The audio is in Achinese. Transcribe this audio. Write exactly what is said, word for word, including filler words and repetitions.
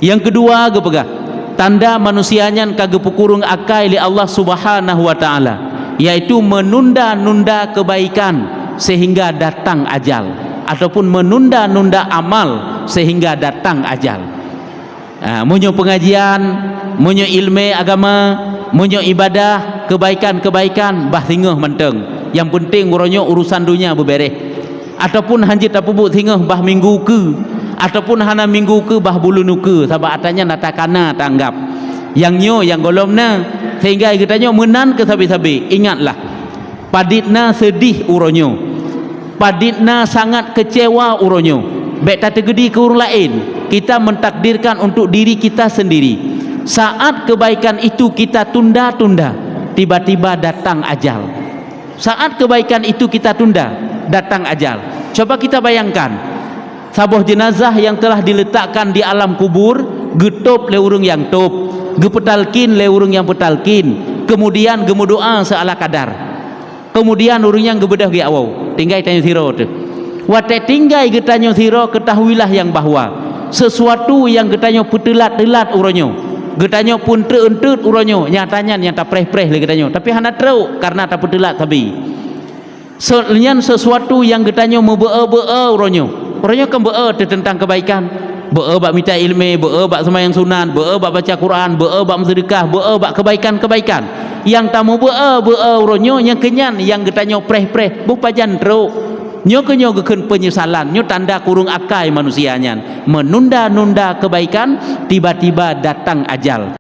Nyang keudua geupeugah, tanda manusia nyan ka geupeukurong akai lé Allah Subhanahu wa Ta'ala, yaitu menunda-nunda kebaikan sehingga datang ajal, ataupun menunda-nunda amal sehingga datang ajal. Ha, meunyoe pengajian, meunyoe ilmu agama, meunyoe ibadah, kebaikan-kebaikan, bah singoh mantong. Nyang penting uroe nyoe urusan dunia beubeureh. Ataupun hanjeuet tapeubuet singoh bah minggu ukeue, ataupun hana minggu ukeue bah buleuen ukeue, sabab atra nyan atra ka na taanggab. Nyang nyoe nyang gohlom na, sehingga geutanyoe meunan keu sabe-sabe. Ingatlah, padit na seudeh uroe nyoe, padit na sangat keucewa uroe nyoe. Bék tateugeudi keu ureuëng laén, kita mentakdirkan untuk diri kita sendiri. Saat kebaikan itu kita tunda-tunda, tiba-tiba datang ajal. Saat kebaikan itu kita tunda, datang ajal. Coba kita bayangkan, saboh jenazah yang telah diletakkan di alam kubur, geutôb lé ureuëng nyang tôb, geupeutalkin lé ureuëng nyang peutalkin, kemudian geumeudoá seuala kadar. Kemudian ureuëng nyang geubeudôh geuwoe, tinggai tanyoe sidroe teuh. Watée tinggai geutanyoe sidroe, ketahuilah nyang bahwa sesuatu nyang geutanyoe peuteulat-teulat uroe nyoe, geutanyoe peuntreuk-euntreuk uroe nyoe, nyata nyan nyang tapreh-preh lé geutanyoe, tapi hana trok karena tapeuteulat sabe. Se-, nyan sesuatu nyang geutanyoe meubeu-eu-beu-eu uroe nyoe. Uroe nyoe kan beu-eu teuntang kebaikan. Beu-eu bak mita ilmu, beu-eu bak seumayang sunat, beu-eu bak baca Quran, beu-eu bak meuseudeukah, beu-eu bak kebaikan-kebaikan. Nyang tameubeu-eu-beu-eu uroe nyoe nyang keunyan nyang geutanyoe preh-preh, beupajan trok. Nyoe keuh nyoe geukheun penyesalan, nyoe tanda kurong akai manusia nyan. Menunda-nunda kebaikan, tiba-tiba datang ajal.